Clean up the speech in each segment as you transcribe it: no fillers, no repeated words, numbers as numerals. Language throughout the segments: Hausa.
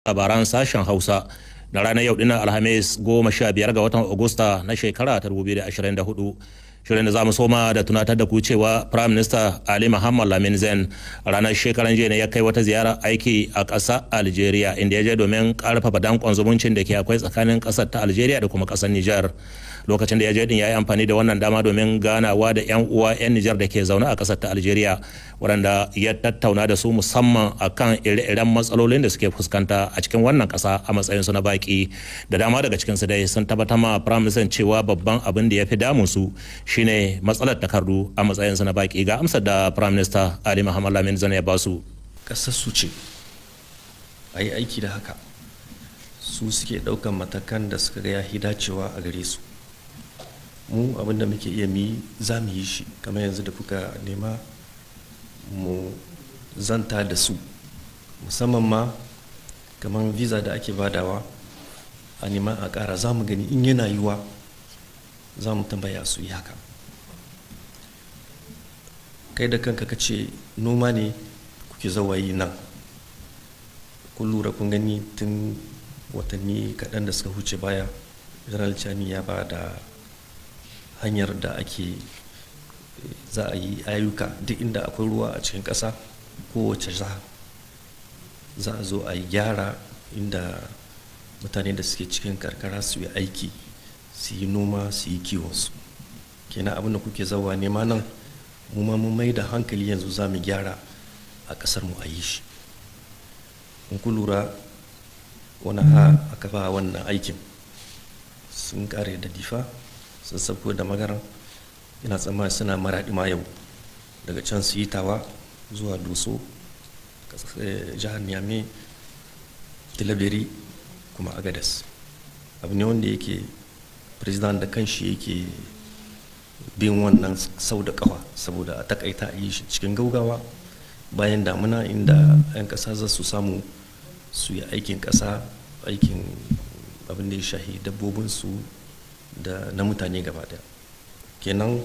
Labaran sashen Hausa na ranar yau dinnan Alhamis 15 ga watan Agusta na shekara ta 2024. Shirin da za mu soma da tunatar da ku cewa Prime Minister Ali Muhammad Lamin Zen ranar shekaran jiya ne ya kai wata ziyara aiki a ƙasar Algeria, inda ya je domin ƙarfafa danƙon zumuncin da ke akwai tsakanin ƙasar ta Algeria da kuma ƙasar Niger. Lokacin da ya je din, ya yi amfani da wannan dama domin ganawa da 'yan uwa 'yan Nijar da ke zaune a ƙasar ta Algeria, waɗanda ya tattauna da su musamman akan ire-iren matsalolin da suke fuskanta a cikin wannan ƙasa a matsayin su na baƙi. Da dama daga cikin su dai sun tabbatar ma Prime Minister cewa babban abin da ya fi damun su shine matsalar takardu a matsayin su na baƙi. Ga amsar da Prime Minister Ali Muhammad Lamin Zane ya ba su. Ƙasar su ce, a yi aiki da haka. Su suke ɗaukan matakan da suka ga ya dacewa a gare su. Mu abinda muke iya mi, za mu yi shi. Kamar yanzu da kuka nema mu zanta da su, musamman ma kamar visa da ake badawa a nema a ƙara, za mu gani in yana yiwa, za mu tambaya su yi haka. Kai da kanka ka ce noma ne kuke zawayi nan. Kun lura, kun gani, tun watanni kaɗan da suka huce baya, General Chani ya ba da hanyar da ake za a yi ayyuka duk inda akwai ruwa a cikin ƙasa, kowace jiha za a zo a yi gyara inda mutane da suke cikin karkara su yi aiki, su yi noma, su yi kiwonsu. Kenan abin da kuke zawa nema nan, mu ma mun mai da hankali, yanzu za mu gyara a ƙasar mu a yi shi. In ku lura, wani a aka ba wannan aikin, sun kare da Difa, sun sauko da Magaran, ina tsammani suna Maraɗi ma yau. Daga can su yi Tawa zuwa Doso, jihar Niamey, Tilaberi, kuma Agadas. Abu ne wanda yake president da kanshi yake bin wannan sau da kawa, saboda a takaita a yi shi cikin gaugawa bayan damuna, inda 'yan ƙasa za su samu su yi aikin ƙasa, aikin abin da ya shahi dabbobinsu da na mutane gaba daya. Kenan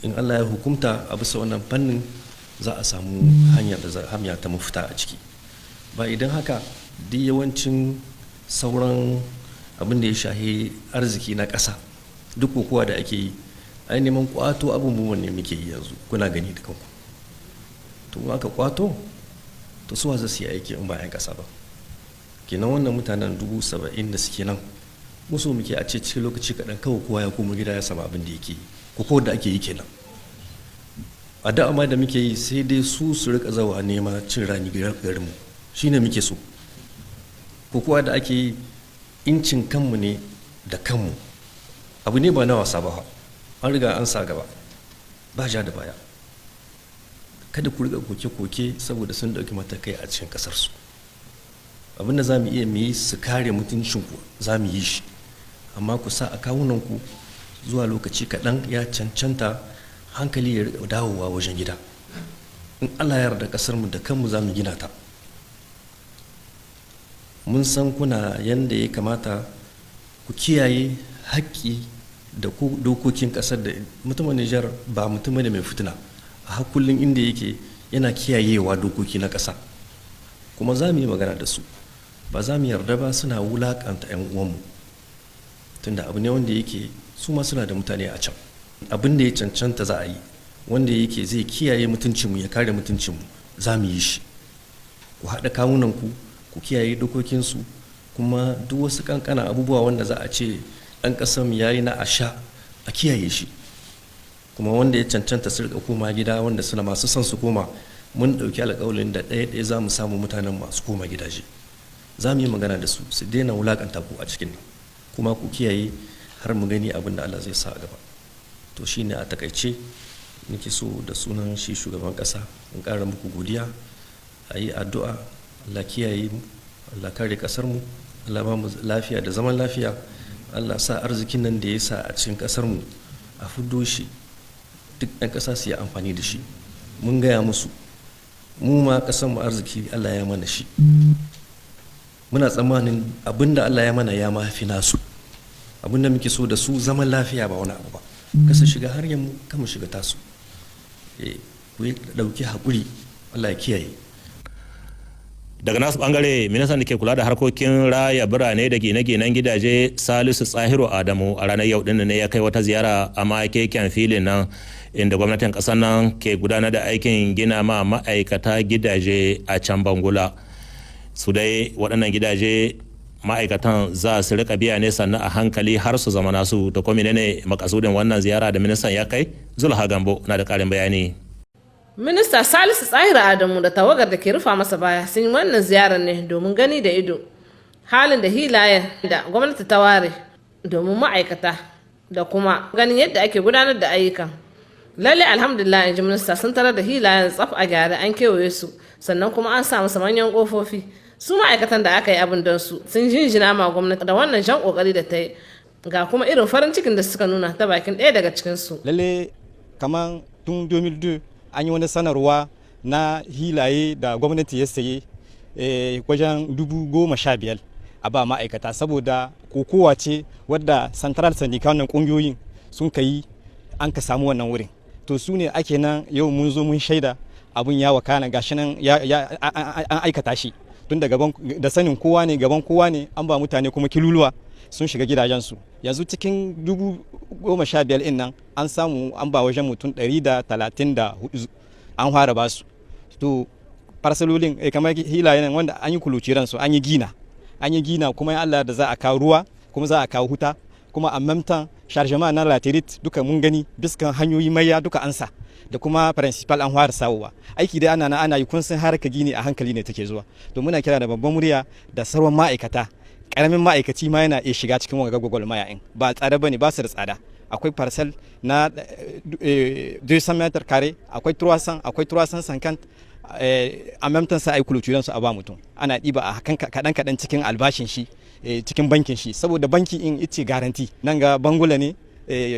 in Allah ya hukumta, a bisa wannan fannin za a samu hanyar da hanya ta mafita a ciki. Ba idan haka, duk yawancin sauran abin da ya shahi arziki na ƙasa, duk kokowa da ake yi, ai neman kwato abubuwan ne muke yi yanzu, kuna gani da kanku. To, in aka kwato, to suwa za su yi aiki in ba 'yan ƙasa ba? Kenan wannan mutanen 70,000 da suke nan, musu muke a ce cikin lokaci kaɗan kawai kowa ya koma gida ya samu abin da yake yi. Ko da ake yi kenan a da amma da muke yi, sai dai su su rika zawa nema cin rani garinmu, shine muke so. Kokowa da ake yi, incin kanmu ne da kanmu, abu ne ba na wasa ba. An riga an sa gaba, ba ja da baya. Kada ku riga koke-koke saboda sun dauki matakai a cikin kasarsu. Abin da za mu iya mu yi su kare mutuncinku, za mu yi shi, amma ku sa a kawunanku zuwa lokaci kaɗan ya cancanta hankali ya riƙa dawowa wajen gida. In Allah ya yarda, ƙasarmu da kanmu za mu gina ta. Mun san kuna yanda ya kamata ku kiyaye haƙƙi da dokokin ƙasar. Da mutumin Nijar ba mutum ne mai fitina a hakullin inda yake, yana kiyayewa dokoki na ƙasa. Kuma za mu yi magana da su, ba za mu yarda ba suna wulaƙanta 'yan uwanmu, tunda abu ne wanda yake su ma suna da mutane a can. Abin da ya cancanta za a yi, wanda yake zai kiyaye mutuncinmu, ya kare mutuncinmu, za mu yi shi. Ku haɗa kawunanku, ku kiyaye dokokinsu. Kuma duk wasu kankana abubuwa wanda za a ce ɗan ƙasar ya yi na a sha, a kiyaye shi. Kuma wanda ya cancanta su rika koma gida, wanda suna masu son su koma, mun ɗauki alƙawalin da ɗaya ɗaya za mu samu mutanen masu koma gidaje. Za mu yi magana da su su daina wulaƙanta ku a cikin nan, kuma ku kiyaye har mu gani abin da Allah zai sa a gaba. To, shine a takaice nake so da sunan shi shugaban ƙasa in ƙara muku godiya. A yi addu'a, Allah kiyaye mu, Allah kare ƙasar mu, Allah ba mu lafiya da zaman lafiya, Allah sa arzikin nan da ya sa a cikin ƙasar mu a fiddo shi, duk ɗan ƙasa su yi amfani da shi. Mun gaya musu, mu ma ƙasar mu arziki Allah ya mana shi. Muna tsammanin abin da Allah ya mana ya mafi nasu. Abin da muke so da su, zaman lafiya, ba wani abu ba. Kasa shiga har mu kama shiga tasu. Ku yi ɗauki haƙuri, Allah ya kiyaye. Daga nasu bangare, ministan da ke kula da harkokin raya birane da gine-ginen gidaje, Salisu Tsahiru Adamu, a ranar yau din ne ya kai wata ziyara a makeken filin nan inda gwamnatin kasar nan ke gudanar da aikin gina ma ma'aikata gidaje a can Bangula. Su dai waɗannan gidaje ma'aikatan za su rika biya ne sannan a hankali har su zama nasu. Da kuma ne makasudin wannan ziyara da ministan ya kai? Zulha Gambo na da ƙarin bayani. Minista Salisu Tsahir Adamu da tawagar da ke rufa masa baya sun yi wannan ziyarar ne domin gani da ido halin da hilayen da gwamnati ta ware domin ma'aikata da kuma ganin yadda ake gudanar da ayyukan. Lalle alhamdulillah, in ji minista, sun tarar da hilayen tsaf a gyare, an kewaye su, sannan kuma an sa musu manyan kofofi. Su ma'aikatan da aka yi abin don su sun jinjina ma gwamnati da wannan jan kokari da ta yi. Ga kuma irin farin cikin da suka nuna ta bakin ɗaya daga cikinsu. Lalle kaman tun 2002 an yi wani sanarwa na hilaye da gwamnati ya saye wajen 15,000 a ba ma'aikata, saboda kokowa ce wadda centrale syndicale, wannan kungiyoyin sun ka yi, an ka samu wannan wurin. To su ne ake nan yau mun zo mun shaida abun ya wakana, gashi nan an aikata shi tun da gaban da sanin kowa ne, gaban kowa ne an ba mutane kuma kiluluwa sun shiga gidajensu. Yanzu cikin 15,000 in nan an samu an ba wajen mutum 134, an fara ba su. To parcelolin kamar hilayen wanda an yi clôturen su, an yi gina kuma in Allah da za a kawo ruwa, kuma za a kawo huta, kuma a memtan chargement na latérite duka mun gani biskan hanyoyi maya duka ansa da kuma principal an fara sawowa. Aiki dai ana na ana yi. Kun san harka gini a hankali ne take zuwa. To muna kira da babban murya da sauran ma'aikata, karamin ma'aikaci ma yana iya shiga cikin wanga gwagwarmaya in ba tsada bane, ba su da tsada. Akwai parcelle na 200 mètres carrés, akwai 300, akwai 350. A memtan sa ai clôturen su a ba mutum, ana ɗiba a kaɗan kaɗan cikin albashin shi, cikin bankin shi, saboda banki in ice garantie. Nan ga Bangula ne,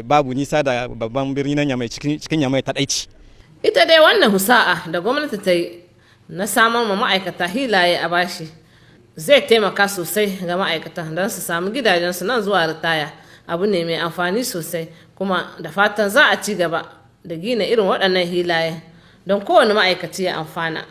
babu nisa da babban birni na Nyamai, cikin Nyamai ta ɗaici. Ita dai wannan husa'a da gwamnati ta yi na samar ma ma'aikata hilaye a bashi zai taimaka sosai ga ma'aikata don su samu gidajensu nan zuwa ritaya. Abu ne mai amfani sosai, kuma da fatan za a ci gaba da gina irin waɗannan hilaye don kowane ma'aikaci ya amfana.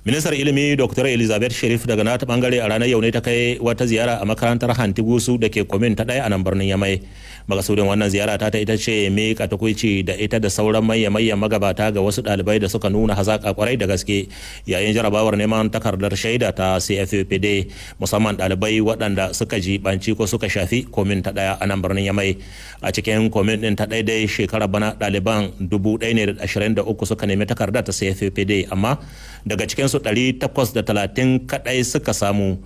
Ministar ilimi Dr. Elizabeth Sherif daga nata bangare a ranar yau ne ta kai wata ziyara a makarantar Hantigusu da ke commune ta 1 a nan birnin Yamai. Makasudin wannan ziyara ta ita ce miƙa tukuici da ita da sauran manya-manyan magabata ga wasu ɗalibai da suka nuna hazaƙa kwarai da gaske yayin jarabawar neman takardar shaida ta CFPD, musamman ɗalibai waɗanda suka jibanci ko suka shafi commune ta 1 a nan birnin Yamai. A cikin commune ɗin ta 1 dai, shekarar bana ɗaliban 1,023 suka nemi takardar ta CFPD, amma daga cikinsu 830 kadai suka samu.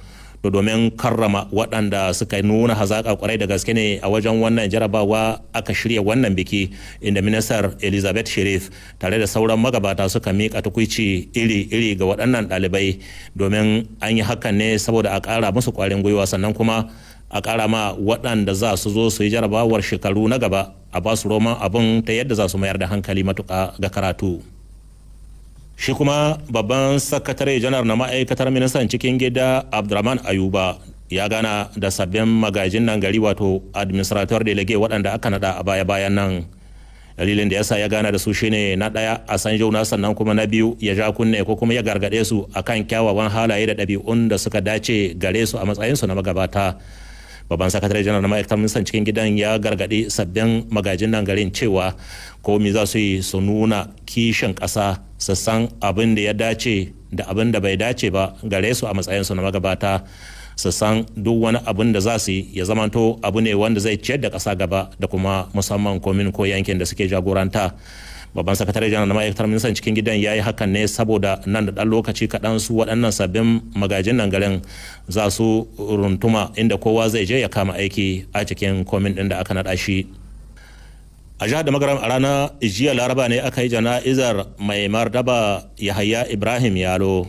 To domin karrama waɗanda suka nuna hazaƙa kwarai da gaske ne a wajen wannan jarabawa aka shirya wannan biki, inda ministar Elizabeth Sherif tare da sauran magabata suka miƙa tukuici iri-iri ga waɗannan ɗalibai, domin an yi hakan ne saboda a ƙara musu ƙwarin gwiwa, sannan kuma a ƙara ma waɗanda za su zo su yi jarabawar shekaru na gaba, a ba su roman abin ta yadda za su mayar da hankali matuƙa ga karatu. Shi kuma babban sakatare janar na ma'aikatar ministan cikin gida, Abdurrahman Ayuba, ya gana da sabbin magajin nan gari, wato administrateur délégué, waɗanda aka nada a baya-bayan nan. Dalilin da yasa ya gana da su shine, na ɗaya, a san juna, sannan kuma na biyu, ya ja kunne ko kuma ya gargaɗe su akan kyawawan halaye da ɗabi'un da suka dace gare su a matsayinsu na magabata. Babban sakatare janar na ma'aikatar ministan cikin gidan ya gargaɗi sabbin magajin nan garin cewa komi za su yi, su nuna kishin ƙasa, su san abin da ya dace da abin da bai dace ba gare su a matsayinsu na magabata, su san duk wani abin da za su yi ya zamanto abu ne wanda zai ciyar da ƙasa gaba da kuma musamman commune ko yankin da suke jagoranta. Babban sakatare janar na ma'aikatar ministan cikin gidan ya yi hakan ne saboda nan da ɗan lokaci kaɗan su waɗannan sabbin magajin nan garin za su runtuma inda kowa zai je ya kama aiki a cikin commune ɗin da aka naɗa shi. A jihar da Magaram, a ranar jiya Laraba ne aka yi jana'izar mai martaba Yahaya Ibrahim Yalo,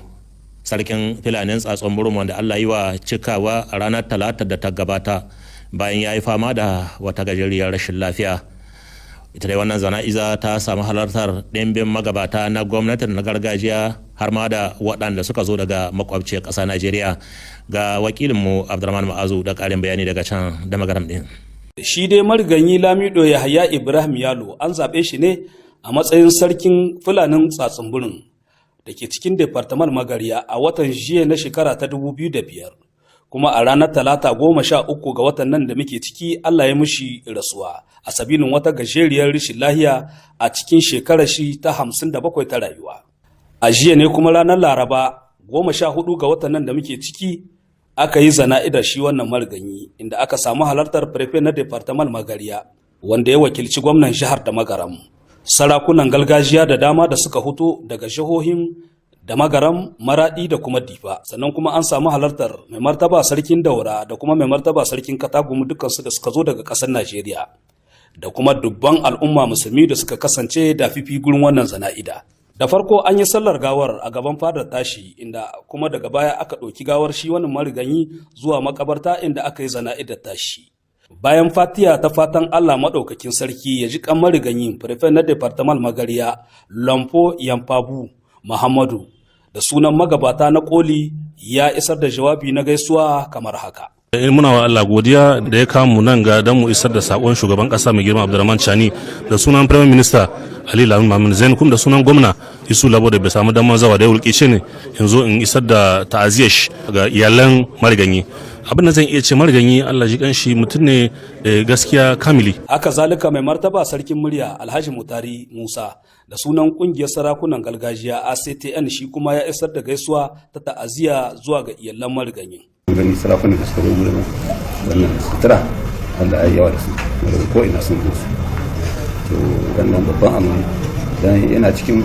sarkin Filanin Tsatson Burum, wanda Allah yi wa cikawa a ranar Talata da ta gabata bayan ya yi fama da wata gajeriyar rashin lafiya. Ita dai wannan jana'iza ta samu halartar ɗimbin magabata na gwamnatin na gargajiya, har ma da waɗanda suka zo daga makwabciyar ƙasa Najeriya. Ga wakilinmu Abdurrahman Ma'azu da ƙarin bayani daga can da Magaram ɗin. Shi dai mariganyi Lamido Yahaya Ibrahim Yalo an zaɓe shi ne a matsayin sarkin Fulanin Tsatsunburin. da ke cikin Departamal Magariya a watan jiya na shekara ta 2005. Kuma a ranar Talata 13 ga watan nan da muke ciki Allah ya mushi rasuwa a sabilin wata gajeriyar rashin lahiya a cikin shekarar shi ta 57 ta rayuwa. A jiya ne kuma ranar Laraba 14 ga watan nan da muke ciki aka yi zana'idar shi wannan mariganyi, inda aka samu halartar prefe na Departamal Magariya wanda ya wakilci gwamnan jihar da Magaram, sarakunan gargajiya da dama da suka fito daga jihohin da Magaram, Maradi da kuma Difa. Sannan kuma an samu halartar mai martaba sarkin Daura da kuma mai martaba sarkin Katagumu, dukansu da suka zo daga ƙasar Najeriya, da kuma dubban al'umma musulmi da suka kasance da fifi gurin wannan zana'ida. Da farko an yi sallar gawar a gaban fadar tashi, inda kuma daga baya aka ɗauki gawar shi wannan mariganyi zuwa makabarta inda aka yi zana'idar tashi. Bayan fatiya ta fatan Allah maɗaukakin sarki ya ji kan mariganyi, prefe na Departamal Magariya Lamfo Yamfabu Muhammadu da sunan magabata na koli ya isar da jawabi na gaisuwa kamar haka. Muna wa Allah godiya da ya kamu nan ga don mu isar da sakon shugaban kasa mai girma Abdulrahman Chani da sunan Prime Minister Ali Lamin Mamin Zain, kuma da sunan gwamna Isu Labo da bai samu damar zawa da ya wulƙice ne yanzu in isar da ta'aziyar shi ga iyalan mariganyi. Abin da zan iya ce, mariganyi Allah ji kanshi, mutum ne gaskiya kamili. Haka zalika mai martaba sarkin murya Alhaji Mutari Musa da sunan kungiyar sarakunan gargajiya ACTN shi kuma ya isar da gaisuwa ta ta'aziyya zuwa ga iyalan mariganyi. Gani sarakunan da suka zo gurin wannan sutura, wanda ai yawa da su daga ko ina sun zo su. To wannan babban abu ne, dan yana cikin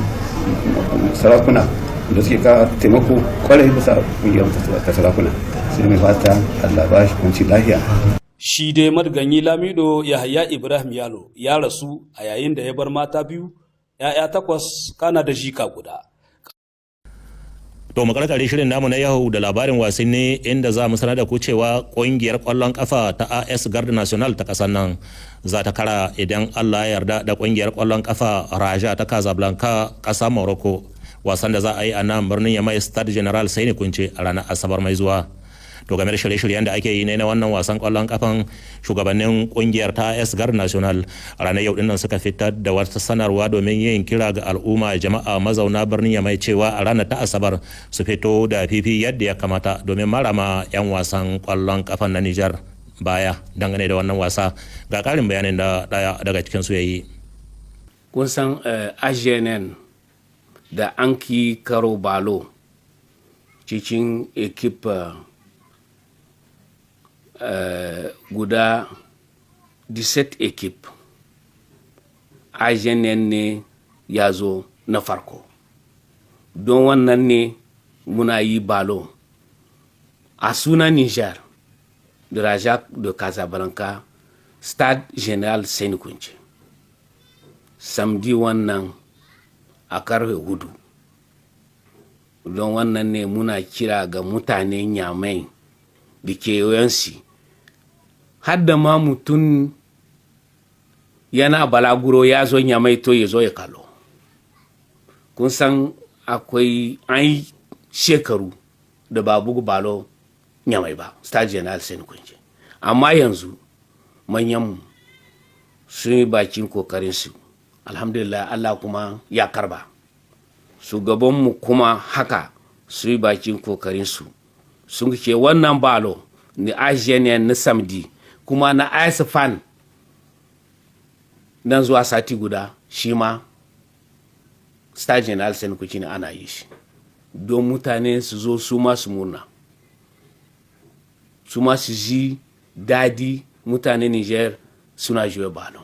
sarakuna da suke ka taimako kwarai bisa kungiyar ta sarakuna. Sai mai fata Allah ba shi kwanci lafiya. Shi dai mariganyi Lamido Yahaya Ibrahim Yalo ya rasu a yayin da ya bar mata biyu, 'ya'ya takwas, kana da jika guda. To mu karkare shirin namu na yau da labarin wasanni, inda za mu sanar da ku cewa kungiyar kwallon kafa ta AS Garde National ta kasar nan za ta kara idan Allah ya yarda da kungiyar kwallon kafa Raja ta Casablanca, kasar Morocco, wasan da za a yi a nan birnin Yamai, Stade General Saini Kunce, a ranar Asabar mai zuwa. To game da shirye-shiryen da ake yi ne na wannan wasan kwallon kafan, shugabannin kungiyar ta AS Garde National a ranar yau dinnan suka fitar da wata sanarwa domin yin kira ga al'umma jama'a mazauna birnin Yamai cewa a ranar ta Asabar su fito da fifi yadda ya kamata domin marama 'yan wasan kwallon kafan na Nijar baya dangane da wannan wasa. Ga karin bayanin da daya daga cikin su yayi. Kun san AGNN da an ki karo balo cikin ekipa guda 17 ekip, AGNN ne ya zo na farko. Don wannan ne muna yi balo a sunan Niger da Raja de Casablanca, Stade General Sani Kunce, samedi wannan a karfe 4. Don wannan ne muna kira ga mutanen Nyamai da kewayensu, har da ma mutum yana balaguro ya zo Nyamai, to ya zo ya kalo. Kun san akwai an yi shekaru da ba bugu balo Nyamai ba, Stade General Sani Kunce. Amma yanzu manyanmu sun yi bakin kokarinsu, alhamdulillah, Allah kuma ya karba. Shugabanmu kuma haka su yi bakin kokarinsu, sun ke wannan balo ni AGN na samedi, kuma na fan nan zuwa sati guda shi ma Stade General Sani Kunce ne ana yi shi, don mutane su zo su ma su murna, su ma su ji dadi mutane Niger suna juya balo.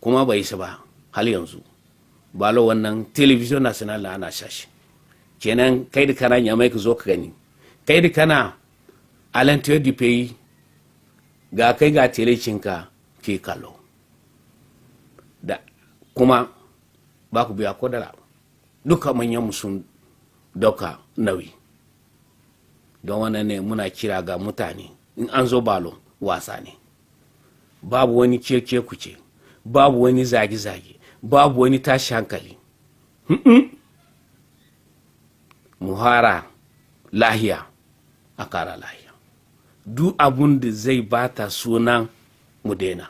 Kuma bai isa ba, hal yanzu balo wannan television national na ana shashi. Kenan kai da kana Nyamai ka zo ka gani, kai da kana à l'intérieur du pays, ga kai ga telecinka ke kallo da kuma ba ku biya ko dala. Duka manyan sun dauka nauyi. Don wannan ne muna kira ga mutane, in an zo balo wasa ne, babu wani keke kuce, babu wani zage-zage, babu wani tashi hankali. Muhara lahiya a kara lahiya. Duk abun da zai bata sunan mu daina.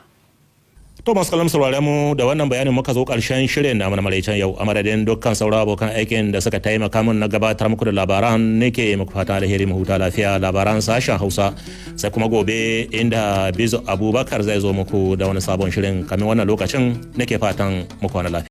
To, masu kallon, sauraren mu, da wannan bayanin muka zo karshen shirin namu na maraicen yau. A madadin dukkan sauran abokan aikin da suka taimaka min na gabatar muku da labaran, nake muku fatan alheri, mu huta lafiya. Labaran sashen Hausa sai kuma gobe, inda Bizo Abubakar zai zo muku da wani sabon shirin. Kamin wannan lokacin, nake fatan muku wani lafiya.